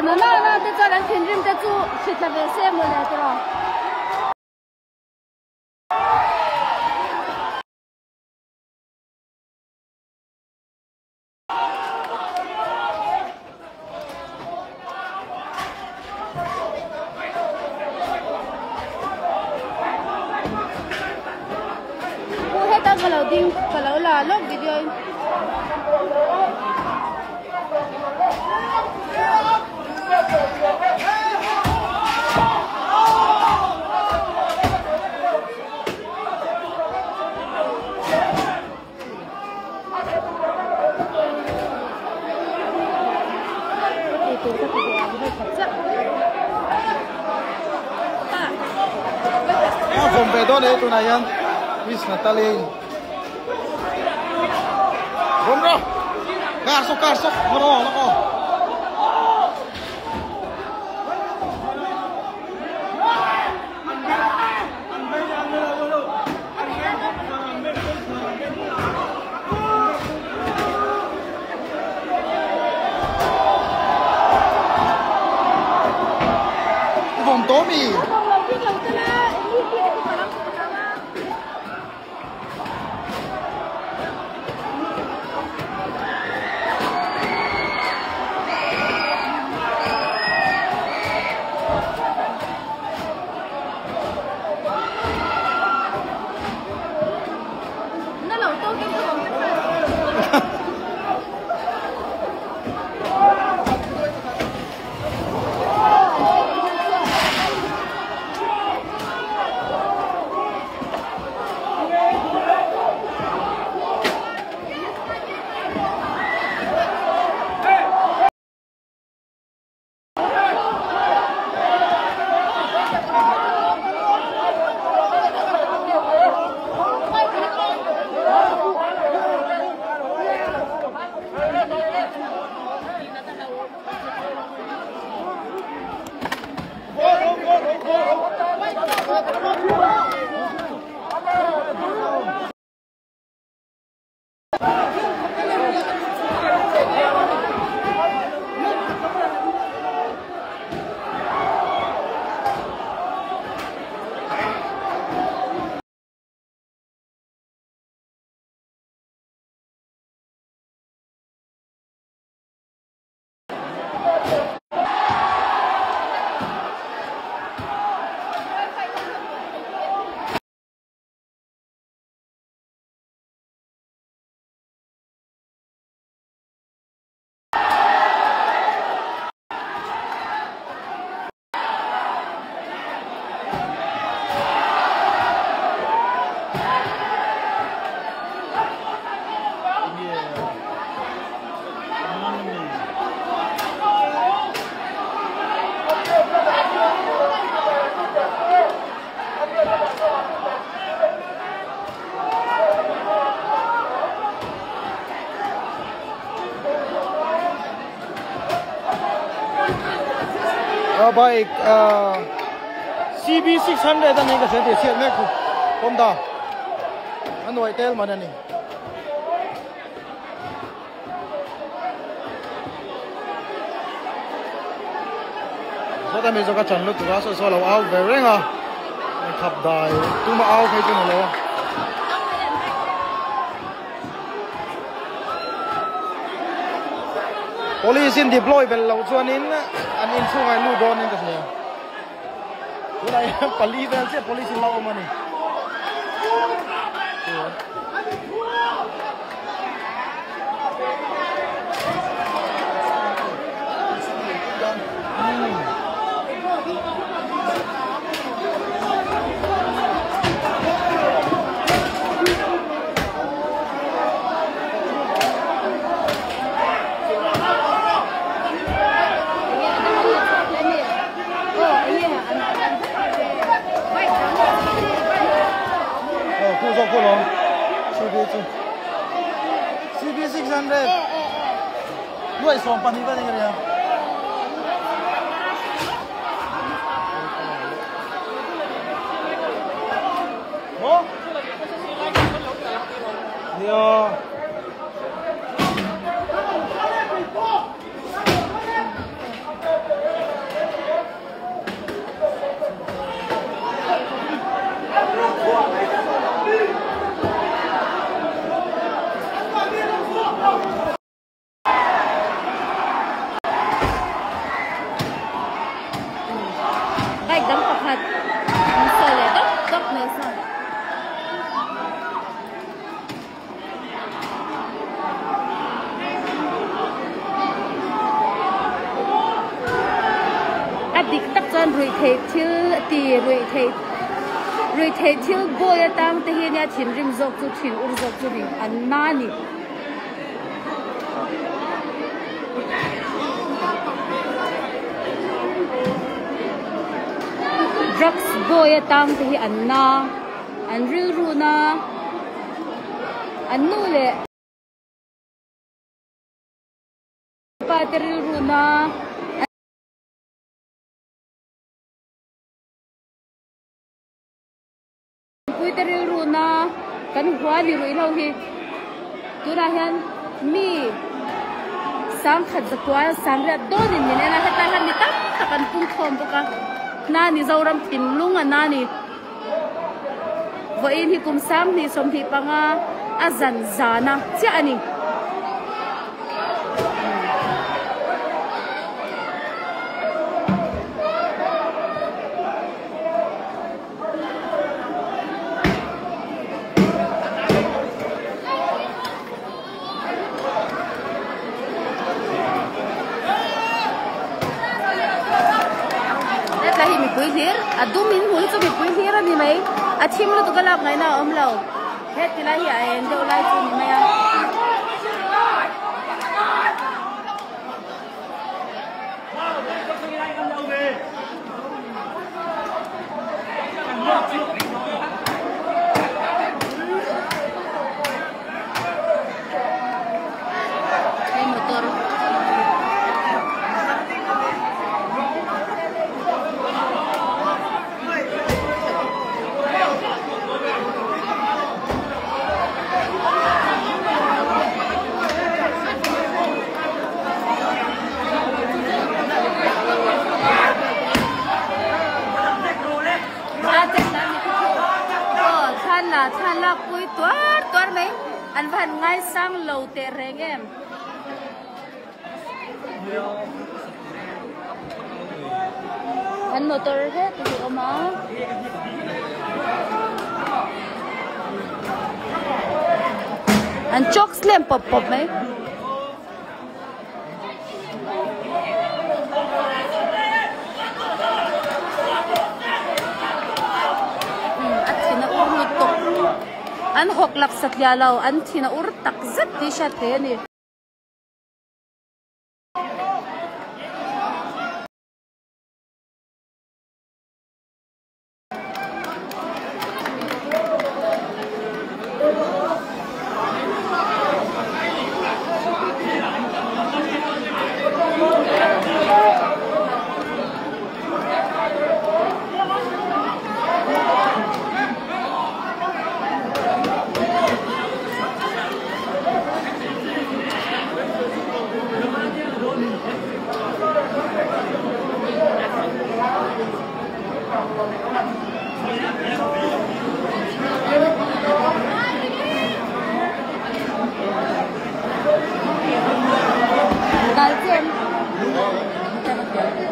na na na te chuan an thinrim te chu hritla ve se mawle tiraw. Pu heta ka lo ding ka lo la lawk video in. A vawm ve dawn e tunah hian Miss Natalie vawm rawh kar sawk kar sawk haw rawh lawk aw. I vawm tawh mi? Bike CB 600 ani ka hriat tih chhiat mek chu Honda a nuaih tel man ani. Sawta mi zawk a chan lutuk a saw saw lo au ve reng a khap dai tuma au phei chu ni lo a. Police in deploy bel loh chuanin an inchhungah an lut dawn in ka hria. Tunah hian pali vel chiah police in la awm a ni. CB 600 nuai 12 vel in ka ria. Maw? Nia. Chuan ruihtheih thil ti ruihtheih ruihtheih thil bawi atang te hi nia thinrim zawk chu thin ur zawk chu ni an na a ni. Drugs bawi atang te hi an na an rilru na an nu leh. Pa te rilru na an pui te rilru na kan hua ni ruih ho hi tunah hian mi sangkhat zakua sangriat dawnin min en a hetlai hian mi tam tak an pung khawm bawk a na ni Zoram thinlung a na ni vawiin hi kum sanghnih sawmhnih panga a zan zana chiah a ni. Hetlai hi mipui hlir a dum in hmuh hi chu mipui hlir a ni mai a thim lutuk a lak ngaihna a awm lo heti lai hi a en deuh lai chu a ni mai a. Hei motor thlalak pui tuar tuar mai an va han ngaisang lo teh reng em. An motor hlek hi a awm a. An chawk slem pawp pawp mai. A thin a ur lutuk. An hawk lak satliah lo, an thin a ur tak zet tih hriat theih a ni.